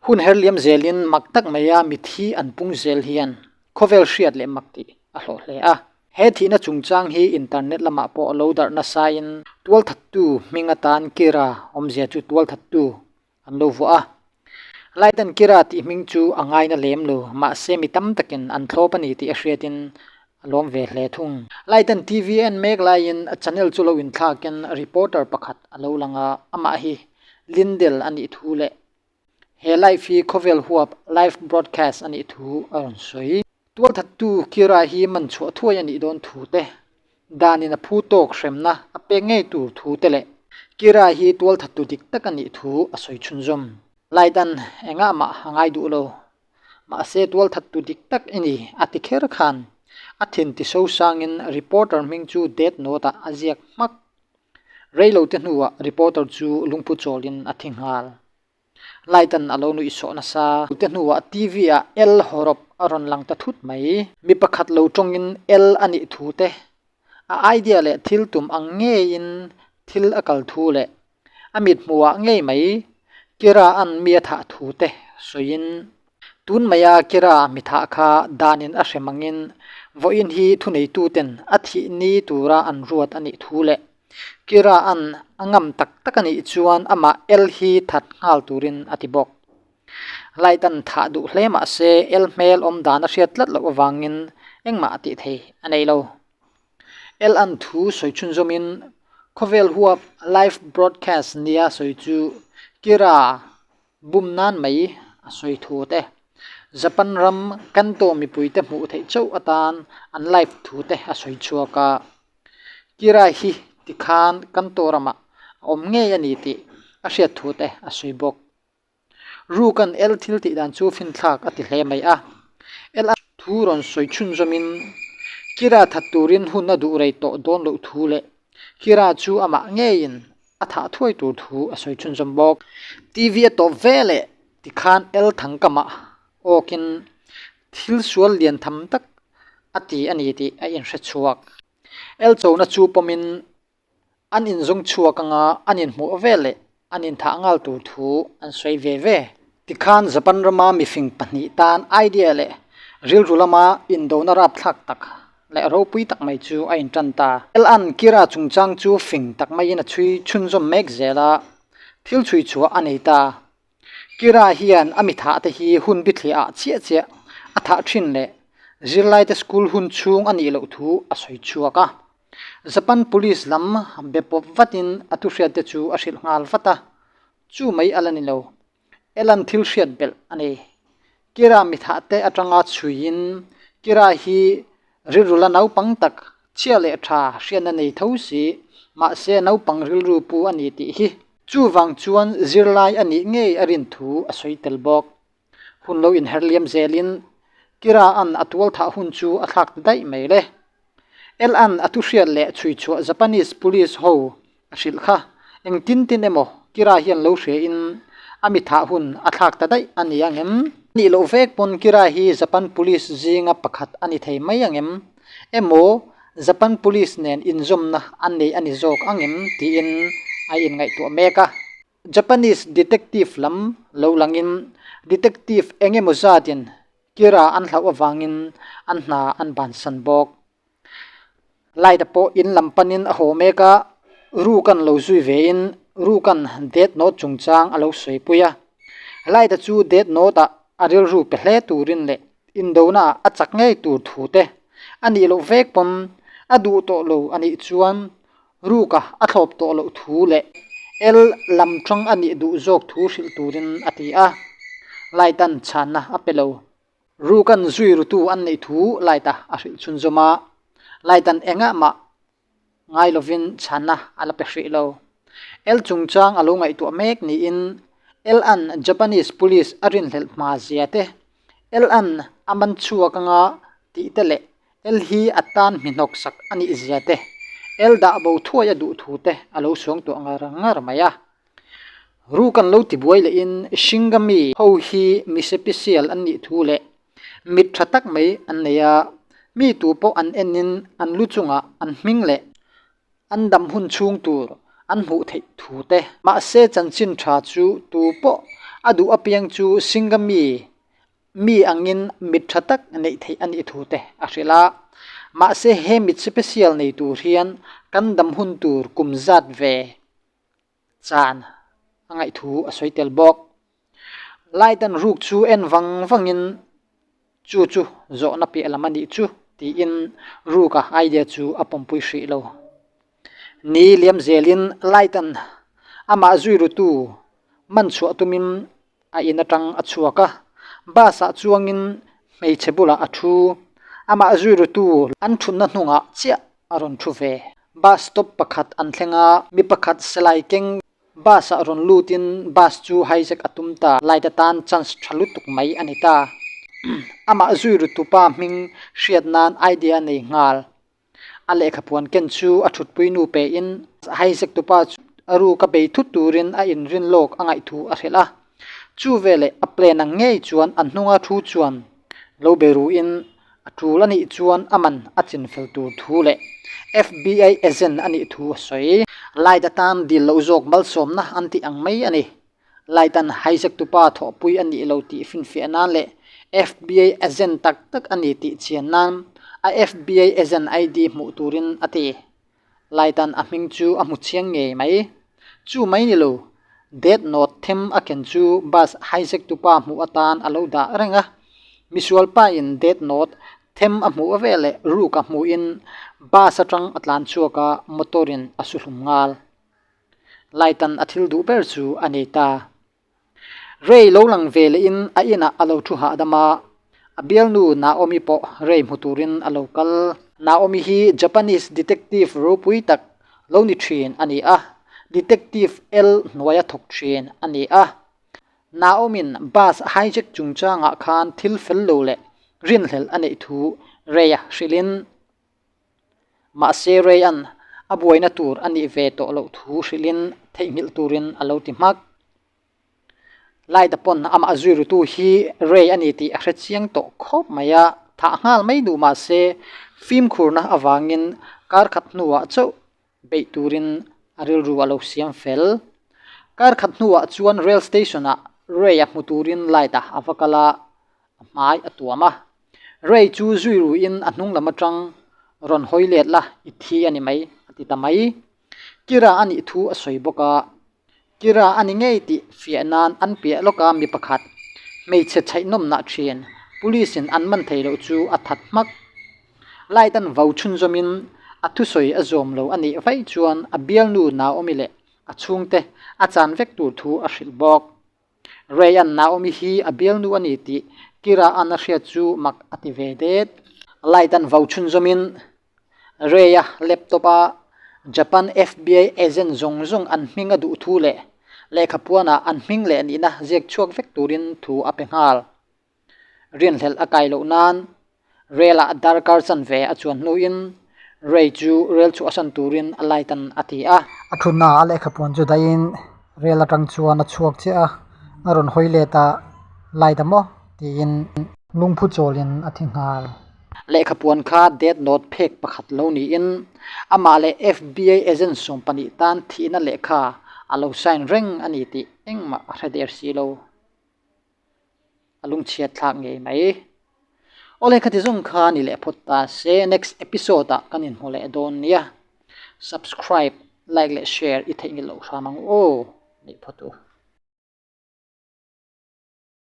Hun her liam zelin mak tak maia mithi an pung zel hian khawvel hriat leh mak tih a hlawh hle a. He thihna chungchang hi internet lamah pawh lo darh nasain tualthattu hming atan Kira awmzia chu tualthattu an lo vuah a. Laitan Kira tih hming chu a ngaina lem lo, mahse mi tam takin an thlawp a ni tih a hriatin a lawm ve hle thung. Laitan TV a en mek laiin channel chu lo inthlakin reporter pakhat a lo lang a, amah hi Lindell a nih thu leh He live hi khawvel huap live broadcast a nih thu a rawn sawi. Tualthattu Kira hi man chhuah thuai a nih dawn thu te, danin a phu tawk hremna a pek ngei tur thu te leh Kira hi tualthattu dik tak a nih thu a sawi chhunzawm. Laidan engah mah a ngai duh lo. Mahse tualthattu dik tak i ni a ti kher khan a thin ti sosangin reporter hming chu death note ah a ziak hmak. Reilote hnuah reporter chu lungphu chawlin a thi nghal. Light-a'n a lo nuih sawh nasa. Te hnuah TV-ah L hawrawp a rawn lang ta thut mai. Mi pakhat lo tawngin L a nih thu te, a idea leh thil tum ang ngeiin thil a kal thu leh a mit hmuhah ngei mai Kira-a'n mi a thah thu te sawiin, Tun maia Kira mi thah kha danin a hrem angin vawiin hi thuneituten a thih ni tura an ruat a nih thu leh Kira-a'n a ngam tak tak a nih chuan amah El hi that nghal turin a ti bawk. Light-a'n thah duh hle mah se El hmel awm dan a hriat tlat loh avangin engmah a tih thei a nei lo. El-a'n thu sawi chhunzawmin khawvel huap live broadcast nia sawi chu Kira Bum nan mai a sawi thu te, Japan ram Kanto mipuite hmuh theih chauh atan an live thu te a sawi chhuak a. Kira hi tikhan Kanto ramah a awm ngei a ni tih a hriat thu te a sawi bawk. Ruka'n El thil tih dan chu finthlak a ti hle mai a. El a thu rawn sawi chhunzawmin Kira that turin hun a duh rei tawh dawn loh thu leh Kira chu amah ngeiin a thah thuai tur thu a sawi chhunzawm bawk. TV a tawp ve leh tikhan El Thangkamah awkin thil sual lian tham tak a ti a ni tih a inhre chhuak. El chona chu pawmin an inzawng chhuak anga an inhmuh ve leh an inthah nghal tur thu an sawi ve ve. Tikhan Japan rama mifing pahnih tan idea leh rilru lama indona rapthlak tak leh ropui tak mai chu a intan ta. L-a'n Kira chungchang chu fing tak maiin a chhui chhunzawm mek zel a, thil chhui chhuah a nei ta. Kira hian a mithah te hi hun bithliah ah chiah chiah a thah thin leh zirlaite school hun chhung a nih loh thu a sawi chhuak a. Japan police lam be pawp vatin a thuhriatte chu a hrilh nghal vat a, Chu mai a la ni lo. Elan thil hriat belh a ni. Kira mithah te atanga chhuiin Kira hi rilru la naupang tak, chhia leh tha hriatna nei tho si, mahse naupang rilru pu a ni tih hi. Chuvang chuan zirlai a nih ngei a rin thu a sawi tel bawk. Hun lo inher liam zelin Kira-a'n a tual thah hun chu a thlak ta daih mai le. El-a'n a thuhriat leh chhuichhuah Japanese police ho a hrilh kha engtin tin emaw Kira hian lo hriain a mi thah hun a thlak ta daih a ni ang em? Nih loh vek pawn Kira hi Japan police zinga pakhat a ni thei mai ang em? Emaw Japan police nen inzawmna a nei a ni zawk ang em? tiin a inngaihtuah mek a. Japanese detective lam lo langin detective eng emaw zatin Kira an hlauh avangin an hna an bansan bawk. Light-a pawh in lam panin a haw mek a, Rukan lo zui vein Rukan Death Note chungchang a lo sawipui a. Light-a chu Death Note-ah a rilru pe hle turin leh indona a chak ngei tur thu te a nih loh vek pawn a duh tawh lo a nih chuan Ruka a thlawp tawh loh thu leh El lam tang a nih duh zawk thu hrilh turin a ti a, Light-a'n chhanna a pe lo. Ruka'n zui rutu an neih thu Light-a a hrilh chhunzawm a, Light-a'n engah mah ngai lovin chhanna a la pe hrih lo. El chungchang a lo ngaihtuah mek niin El-a'n Japanese police a rinhlelh hma zia te, El-a'n a man chhuak anga tih te leh El hi a tan hmihnawk sak a nih zia te, El dah bo thuai a duh thu te a lo suang tuah ngar ngar mai a. Ru kan lo tibuai lehin Shingami ho hi mi sepisial an nih thu leh mit tha tak mai an nei a, mi tu pawh an enin an lu chungah an hming leh an dam hun chhung tur an hmuh theih thu te. Mahse chanchin tha chu tu pawh A duh apiang chu Singami mi angin mit tha tak neih theih a nih thu te a hrilh a. Mahse he mit special nei tur hian kan dam hun tur kum zat ve chan a ngaih thu a sawi tel bawk. Light an ruk chu en vang vangin chu chu zawhna piah lam a nih chu tiin ruka idea chu a pawmpui hrih lo. Ni liam zelin light an amah zui rutu man chhuah tumin a in atang a chhuak a, bus ah chuangin hmeichhe bulah a thu. Amah zui rutu an thutna hnungah chiah a rawn thu ve. Bus stop pakhat an thleng a, mi pakhat silai keng bus ah rawn lutin bus chu hijack a tum ta. Light atan chance tha lutuk mai a ni ta. Amah zui rutu pa hming hriat nan idea a nei nghal. A lehkhapuan ken chu a thutpui nu pein hijack tupa chu a ruk a bei thut turin a inrin lawk a ngaih thu a hrilh a. Chu veleh a plan ang ngei chuan a hnunga thu chuan lo be ruin a tul a nih chuan a man a chinfel tur thu leh FBI agent a nih thu a sawi. Light atan dil loh zawk malsawmna an tih ang mai a ni. Light-a'n hijack tupa thawhpui a nih lo tih finfiah nan leh FBI agent tak tak a ni tih chian nan a FBI agent ID hmuh turin a ti. Light-a'n a hming chu a hmu chiang ngei mai. Chu mai ni lo, death note them a ken chu bus hijack tupa hmuh atan a lo dah reng a. Misual pain death note them a hmuh veleh ruk a hmuhin bus atang a tlan chhuak a, motor-in a su hlum nghal. Light-a'n a thil duh ber chu a nei ta. Ray lo lang ve lehin a inah a lo thu hahdam a, a bialnu Naomi pawh Ray hmu turin a lo kal. Naomi hi Japanese detective ropui tak lo ni thin a ni a, Detective L hnuaia thawk thin a ni a. Naomi'n bus hijack chungchangah khan thil fel lo leh rinhlelh a neih thu Ray-a hrilhin, Mahse Ray-a'n a buaina tur a nih ve tawh loh thu hrilhin theihnghilh turin a lo ti hmak. Light-a pawn amah zui rutu hi Ray a ni tih a hre chiang tawh khawp mai a, thah nghal mai duh mahse fimkhurna avangin kar khat hnuah chauh beih turin a rilru a lo siam fel. Kar khat hnuah chuan rail station-ah Ray-a hmu turin Light-a a va kal a, a hmai a tuam a. Ray chu zui ruin a hnung lam atang rawn hawi let la i thi a ni mai a ti ta mai. Kira a nih thu a sawi bawk a, Kira a ni ngei tih fiah nan an piah lawk a mi pakhat hmeichhe chhaihnawmnah thin police in an man thei loh chu a that hmak. Light an vau chhunzawmin a thusawi a zawm lo a nih vaih chuan a bialnu Naomi leh a chhungte a chan vek tur thu a hrilh bawk. Ray-a'n Naomi hi a bialnu a ni tih Kira-a'n a hriat chu mak a ti ve det. Light-a'n vau chhunzawmin Ray-a laptop-a Japan FBI agent zawng zawng an hming a duh thu leh lehkhapuanah an hming leh nihna ziak chhuak vek turin thu a pe nghal. Rinhlelh a kai loh nan Rel ah darkar chanve a chuan hnuin Ray chu rel chhuahsan turin a light an a ti a. A thutna ah a lehkhapuan chu dahin rel atang chuan a chhuak chiah a, a rawn hawi let a, light a maw tiin lungphu chawlin a thi nghal. Lehkhapuan kha death note phek pakhat lo niin amah leh FBI agent 12 tan thihna lehkha a lo sign reng a ni tih engmah a hre der si lo. A lungchhiat thlak ngei mai. Awle khati zawng kha ni leh phawt ta se next episode ah kan inhmu leh dawn nia. Subscribe, like leh share i theihnghilh loh hram ang u aw. Neih phawt u.